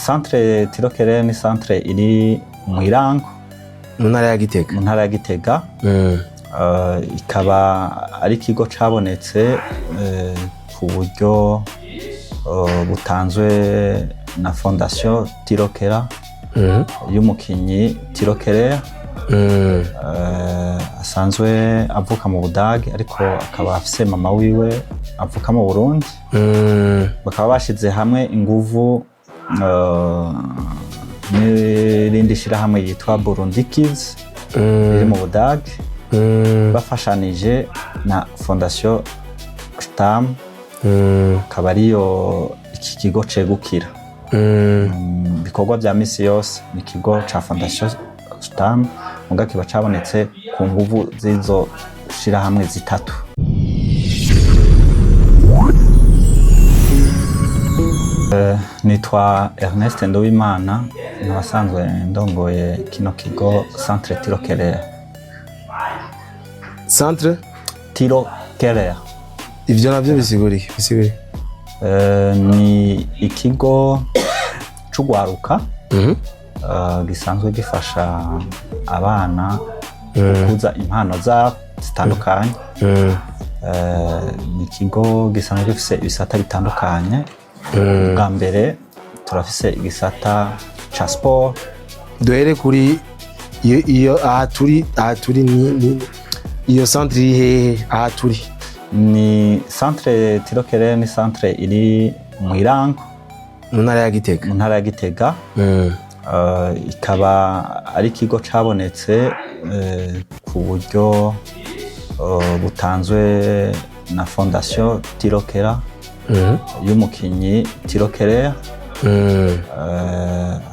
Centre Tiro Keller ni centre iri mu Irango, mu ntara ya Gitega. Mu ntara ya Gitega. Ikaba ari ikigo cabonetse ku buryo butanzwe na Fondation Tiro Keller y'umukinyi Tiro Keller, asanzwe avuka mu Budage ariko akaba afise mama wiwe avuka mu Burundi. Bakaba bashize hamwe inguvu n'irindi shirahamwe yitwa Burundi Kids riri mu Budage, bafashanije na Fondation Stam, akaba ariyo iki kigo cegukira. Bikorwa vya misi yose ni ikigo ca Fondation Stam, muga kiba cabonetse ku nguvu z'izo shirahamwe zitatu. Nitwa Ernest Nduwimana, nabasanzwe ndongoye kino kigo Centre Tiro Keller. Centre Tiro Keller. Ivyo navyo bisiguriye bisiguriye? Ni ikigo c'ugwaruka gisanzwe gifasha abana gukuza impano zabo zitandukanye. Ni ikigo gisanzwe gifise ibisata bitandukanye. Bwa mbere turafise igisata ca sport. Duhere kuri iyo aha turi ni iyo centre iri hehe aha turi? Ni Centre Tiro Keller ni centre iri mu Irango, mu ntara ya Gitega. Mu ntara ya Gitega. Ikaba ari ikigo cabonetse ku buryo butanzwe na Fondation Tiro Keller y'umukinyi Tiro Keller,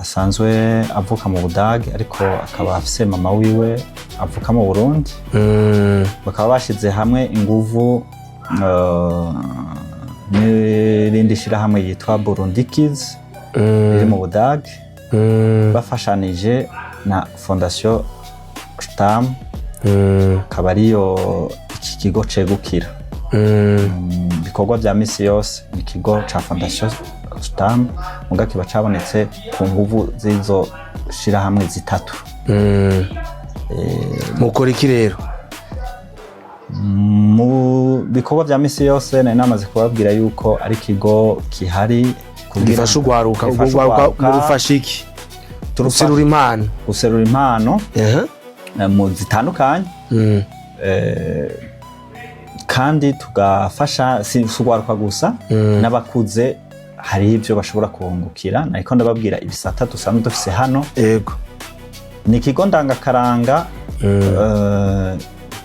asanzwe avuka mu Budage ariko akaba afise mama wiwe avuka mu Burundi. Bakaba bashize hamwe inguvu n'irindi shirahamwe yitwa Burundi Kids riri mu Budage, bafashanije na Fondation Stam, akaba ariyo iki kigo cegukira. Bikorwa vya misi yose ni ikigo ca Fondation Stam, muga kiba cabonetse ku nguvu z'izo shirahamwe zitatu. Mukora iki rero? Mu bikorwa vya misi yose nari namaze kubabwira yuko ari ikigo kihari kugira gifasha ugwaruka. Gifasha ugwaruka. ugwaruka. Murufasha iki? Guserura impano? Guserura impano mu zitandukanye. Kandi tugafasha si ugwaruka gusa, n'abakuze hari ibyo bashobora kuhungukira. Nariko ndababwira ibisata dusanzwe dufise hano. Ni ikigo ndangakaranga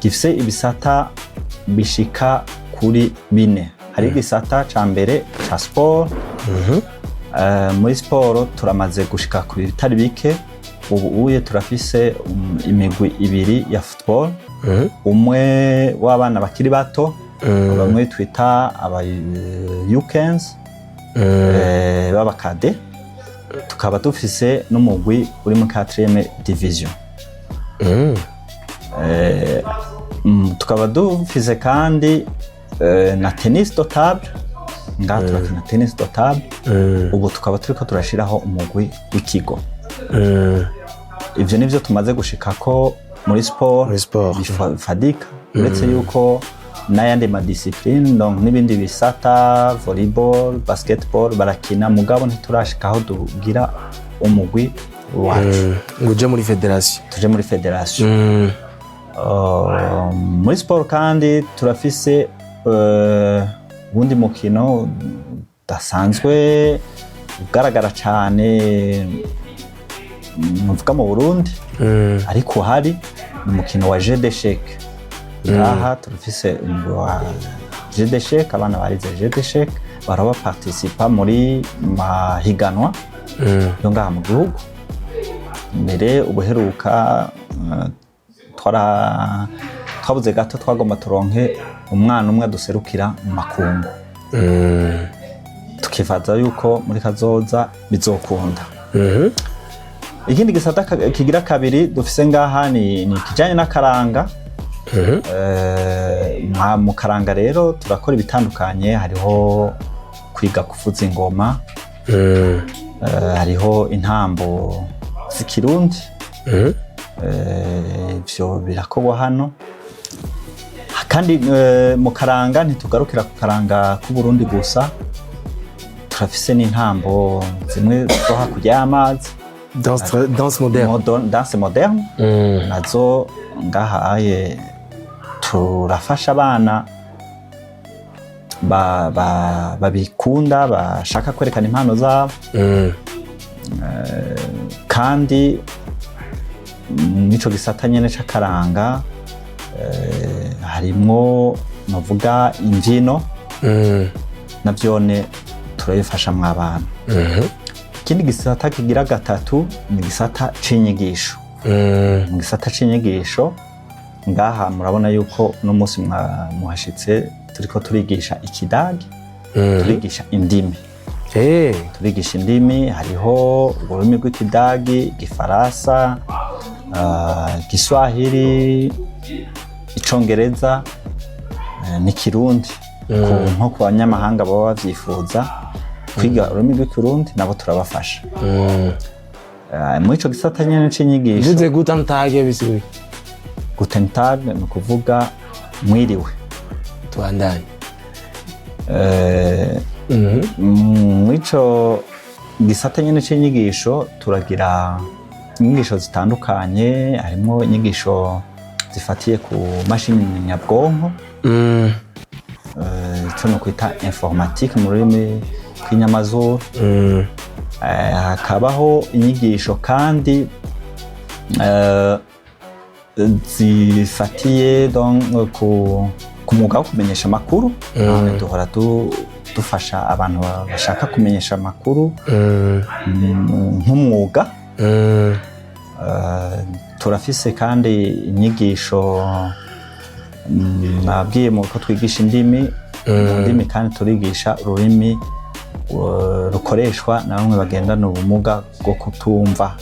gifise ibisata bishika kuri bine. Hari igisata ca mbere ca sport. Muri siporo turamaze gushika ku bitari bike. Ubu uye turafise imigwi ibiri ya football, umwe w'abana bakiri bato, bamwe twita aba U15, b'aba cadets, tukaba dufise n'umugwi uri muri 4e division. Tukaba dufise kandi na tennis de table. Ngaha turakina tennis de table. Ubu tukaba turiko turashiraho umugwi w'ikigo. Ivyo nivyo tumaze gushikako muri sport. Muri sport. Bifadika, uretse yuko n'ayandi ma disciplines, donc n'ibindi bisata, volleyball, basketball barakina, mugabo ntiturashika aho tugira umugwi wacu. Ngo uje muri fédération. Tuje muri fédération. Muri sport kandi turafise uwundi mukino udasanzwe ugaragara cane muvuga mu Burundi, ariko uhari, ni umukino wa jeu d'échec. Ngaha turafise umugwi wa jeu d'échec, abana barize jeu d'échec baraba participa muri mahiganwa yo ngaha mu gihugu. Mbere ubuheruka twara twabuze gato, twagomba turonke umwana umwe duserukira mu makungu. Tukibaza yuko muri kazoza bizokunda. Ikindi gisata kigira kabiri dufise ngaha ni ikijanye n'akaranga. Mu karanga rero turakora ibitandukanye, hariho kwiga kuvuza ingoma. Hariho intambo z'ikirundi. Ivyo birakorwa hano kandi. Mu karanga, ntitugarukira ku karanga k'Uburundi gusa, turafise n'intambo zimwe zo hakurya y'amazi. Danse moderne. Danse moderne. Nazo ngahaye turafasha abana babikunda, bashaka kwerekana impano zabo. Kandi mw'ico gisata nyene c'akaranga harimwo novuga imvyino. Navyone turabifashamwo abana. Ikindi gisata kigira gatatu ni igisata c'inyigisho. Mu gisata c'inyigisho ngaha murabona yuko uno munsi muhashitse turiko turigisha ikidagi. Turigisha indimi. Turigisha indimi, hariho ururimi rw'ikidagi, igifaransa, igiswahili, icongereza n'ikirundi. Nko ku banyamahanga baba bavyifuza kwiga ururimi rw'ikirundi, nabo turabafasha. Muri ico gisata nyene c'inyigisho. Uvuze Guten Tag bisigura? Guten Tag ni ukuvuga mwiriwe. Tubandanye. Muri ico gisata nyene c'inyigisho turagira inyigisho zitandukanye, harimwo inyigisho zifatiye ku mashini nyabwonko, ico no kwita informatique mu rurimi rw'inyamazuru. Hakabaho inyigisho kandi zifatiye donc ku mwuga wo kumenyesha amakuru. None duhora dufasha abantu bashaka kumenyesha amakuru nk'umwuga. Turafise kandi inyigisho, nabwiye mu ko twigisha indimi. Mu ndimi kandi turigisha ururimi rukoreshwa na bamwe bagendana ubumuga bwo kutumva,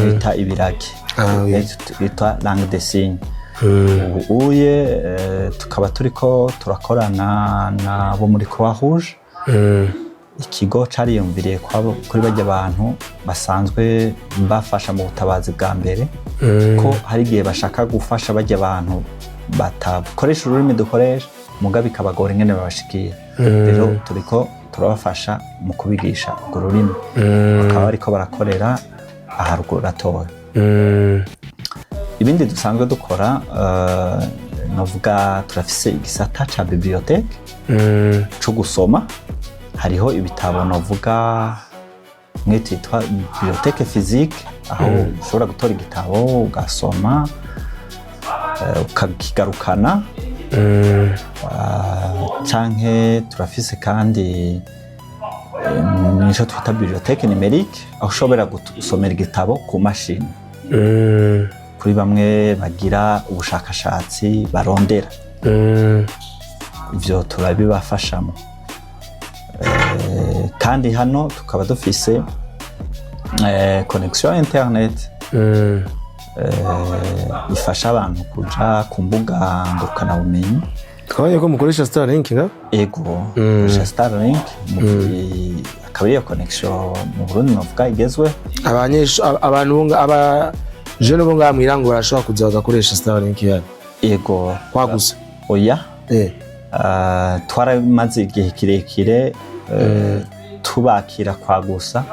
bita ibiragi. Ah, oui. Bita langue des signes. Ubu uye tukaba turiko turakorana nabo muri Croix Rouge. Ikigo cariyumviriye kuri barya bantu basanzwe bafasha mu butabazi bwa mbere, ko hari igihe bashaka gufasha barya bantu batakoresha ururimi dukoresha, muga bikabagora ingene babashikira. Rero turiko turabafasha mu kubigisha urwo rurimi, bakaba bariko barakorera aharuguru gatoya. Ibindi dusanzwe dukora, novuga turafise igisata ca bibliothèque co gusoma. Hariho ibitabo, novuga mwe twitwa bibliothèque physique, aho ushobora gutora igitabo ugasoma, ukakigarukana. Canke turafise kandi nico twita bibliothèque numérique, aho ushobora gusomera igitabo ku mashini, kuri bamwe bagira ubushakashatsi barondera. Ivyo turabibafashamo. Kandi hano tukaba dufise connexion internet ifasha abantu kuja ku mbuga ngurukanabumenyi. Twabonye ko mukoresha Starlink nga? Ego, koresha Starlink, akaba ariyo connexion mu Burundi novuga igezweho. Abantu bo aba jeune bo ngaha mw'irango barashobora kuza bagakoresha Starlink yanyu? Ego. Kwagusa? Oya. Twaramaze igihe kirekire tubakira kwa gusa,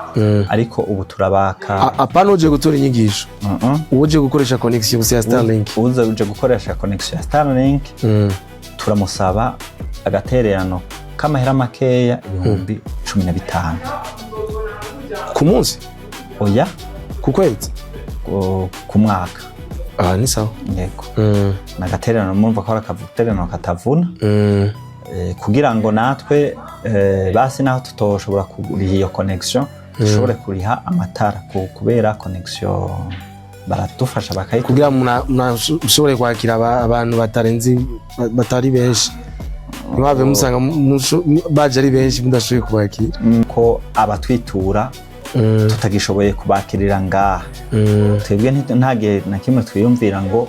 ariko ubu turabaka. Apana uje gutora inyigisho, uje gukoresha connexion gusa ya Starlink. Uza uje gukoresha connexion ya Starlink, turamusaba agatererano k'amahera makeya, 15,000. Ku munsi? Oya. Ku kwezi? Ku mwaka. Ah, ni sawa. Yego. Ni agatererano, murumva ko ari akatererano katavuna. Kugira ngo natwe basi naho tutoshobora kuriha iyo connexion, dushobore kuriha amatara, kubera connexion baradufasha bakayitu Kugira mushobore kwakira abantu batarenze, batari benshi, ntimwave musanga baje ari benshi mudashoboye kubakira. Ko abatwitura tutagishoboye kubakirira ngaha, twebwe nta gihe na kimwe twiyumvira ngo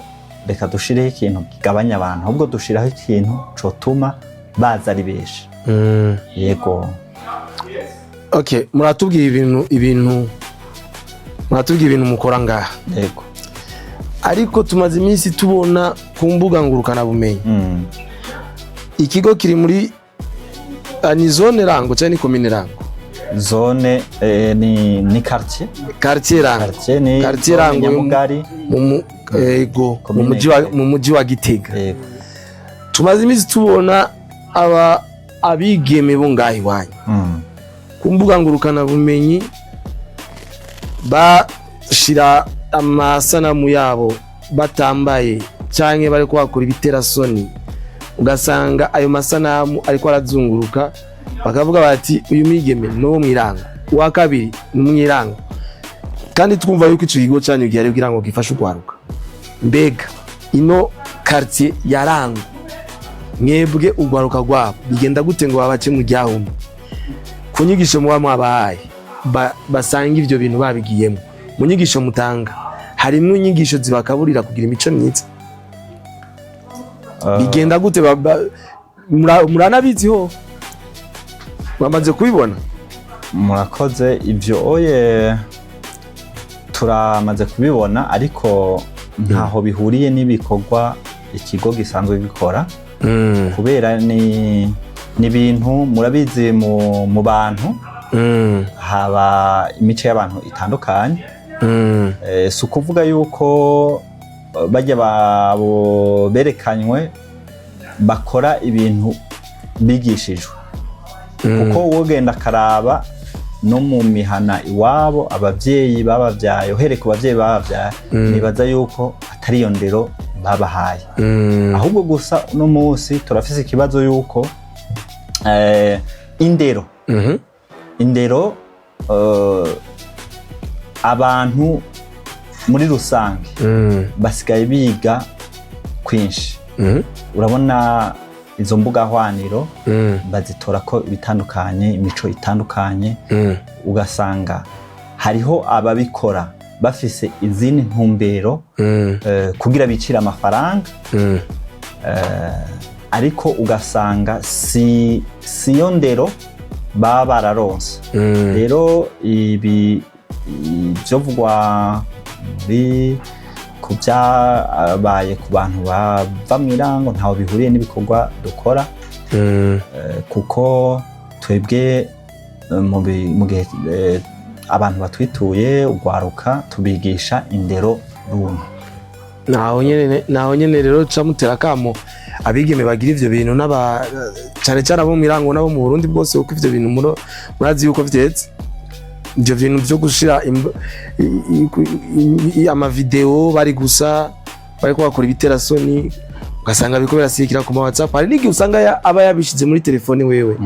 reka dushireho ikintu kigabanya abantu, ahubwo dushiraho ikintu cotuma baza ari benshi. Yego. Okay, muratubwira ibintu muratubwira ibintu mukora ngaha. Yego. Ariko tumaze iminsi tubona ku mbuga ngurukanabumenyi ikigo kiri muri ni zone Rango cyangwa ni komine Rango? Zone ni quartier. Quartier Rango. Quartier ni Quartier zone Rango Nyamugari. Ego, mu Komine mujyi wa Gitega. mu mujyi wa Gitega. Yego. Tumaze iminsi tubona aba abigeme bo ngaha iwanyu ku mbuga ngurukanabumenyi bashira amasanamu yabo batambaye canke bariko bakora ibiterasoni, ugasanga ayo masanamu ariko arazunguruka, bakavuga bati: "Uyu mwigeme ni uwo mw'irango, uwa kabiri ni umw'irango." Kandi twumva yuko ico kigo canyu gihari kugira ngo gifashe urwaruka. Mbega ino quartier ya Rango, mwebwe urwaruka rwabo bigenda gute ngo babace mu ryahumye ku nyigisho muba mwabahaye, basanga ivyo bintu babigiyemo? Mu nyigisho mutanga harimwo inyigisho zibakaburira kugira imico myiza? Bigenda gute? Muranabiziho, bamaze kubibona? Murakoze. Ibyo oye turamaze kubibona, ariko ntaho bihuriye n'ibikorwa ikigo gisanzwe gikora, kubera ni ibintu murabizi, mu bantu haba imico y'abantu itandukanye. Si ukuvuga yuko bajya babo berekanywe bakora ibintu bigishijwe, kuko wogenda akaraba no mu mihana iwabo, abavyeyi babavyaye, uhereye ku bavyeyi babavyaye, nibaza yuko atari iyo ndero babahaye. Ahubwo gusa uno munsi turafise ikibazo yuko indero indero abantu muri rusange basigaye biga kwinshi. Urabona izo mbuga hwaniro bazitora ko ibitandukanye, imico itandukanye, ugasanga hariho ababikora bafise izindi ntumbero kugira bicire amafaranga, ariko ugasanga si siyo ndero baba bararonse. Rero ibi ivyovugwa muri ku byabaye ku bantu bava mu irango ntaho bihuriye n'ibikorwa dukora, kuko twebwe mu gihe abantu batwituye, ugwaruka, tubigisha indero runtu. Naho nyene rero ca mutera kamo abigeme bagira ivyo bintu, n'aba cane cane abo mw'irango n'abo mu Burundi bwose, kuko ivyo bintu murazi yuko vyeze, ivyo bintu vyo gushira amavideo bari gusa bariko bakora ibiterasoni, ugasanga biriko birasikira ku ma WhatsApp. Hari n'igihe usanga aba yabishize muri telefone wewe,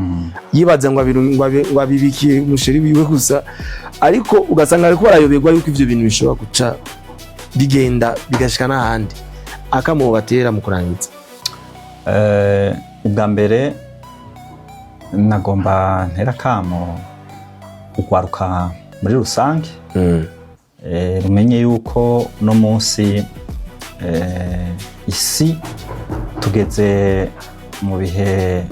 yibaza ngo ngo abibikiye umuchéri wiwe gusa, ariko ugasanga ariko barayoberwa yuko ivyo bintu bishobora guca bigenda bigashika n'ahandi. Akamo batera mu kurangiza? Ubwa mbere nagomba ntera kamo ugwaruka muri rusange, rumenye yuko uno munsi isi tugeze mu bihe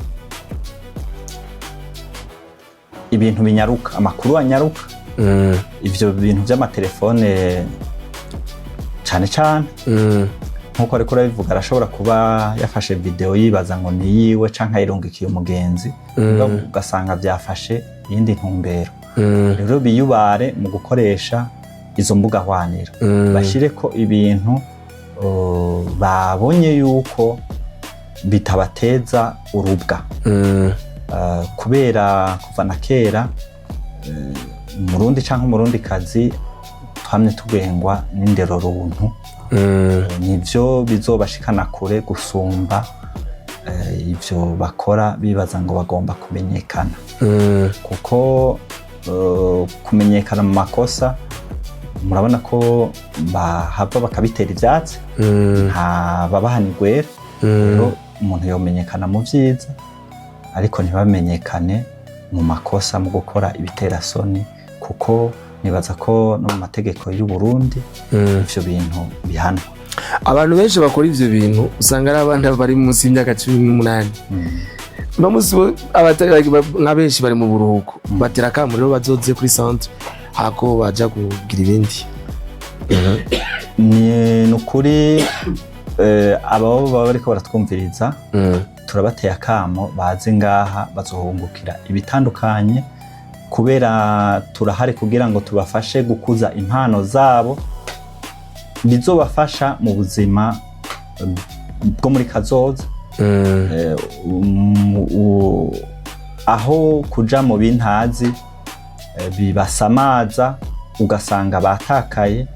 ibintu binyaruka, amakuru anyaruka. Ivyo bintu vy'amatelefone cane cane, nkuko ariko urabivuga, arashobora kuba yafashe video yibaza ngo ni yiwe canke ayirungikiye umugenzi, ugasanga byafashe iyindi ntumbero. Rero biyubare mu gukoresha izo mbuga hwaniro, bashireko ibintu babonye yuko bitabateza urubwa. Kubera kuva na kera umurundi canke umurundikazi twamye tugengwa n'indero runtu. Nivyo bizobashikana kure gusumba ivyo bakora bibaza ngo bagomba kumenyekana, kuko kumenyekana mu makosa murabona ko bahava bakabitera ivyatsi, nta babahana igwera. Rero umuntu yomenyekana mu vyiza, ariko ntibamenyekane mu makosa, mu gukora ibiterasoni, kuko nibaza ko no mu mategeko y'u Burundi ivyo bintu bihanwa. Abantu benshi bakora ivyo bintu usanga ari abana bari munsi y'imyaka 18. Uno munsi abatari nka benshi bari mu buruhuko, batera akamo rero bazoze kuri centre hako baja kugira ibindi. Ni ukuri, abo baba bariko baratwumviriza, turabateye akamo baze ngaha, bazohungukira ibitandukanye, kubera turahari kugira ngo tubafashe gukuza impano zabo bizobafasha mu buzima bwo muri kazoza. Aho kuja mu bintazi bibasamaza, ugasanga batakaye,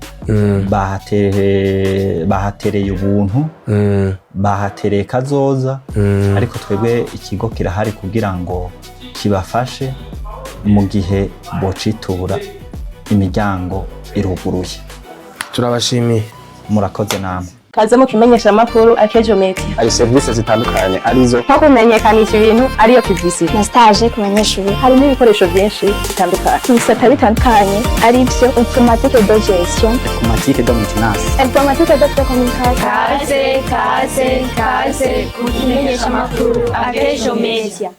bahatereye ubuntu, bahatereye kazoza. Ariko twebwe ikigo kirahari kugira ngo kibafashe mu gihe bocitura, imiryango iruguruye. Turabashimiye. Murakoze namwe. Kaze mu kimenyesha amakuru Akejo Media. Hari serivisi zitandukanye arizo nko kumenyekanisha ibintu, ariyo publicity, na stage ku banyeshuri. Harimo ibikoresho byinshi bitandukanye mu bisata bitandukanye, ari byo informatique de gestion, informatique de maintenance, informatique de communication. Kaze, kaze, kaze ku kimenyesha amakuru Akejo Media.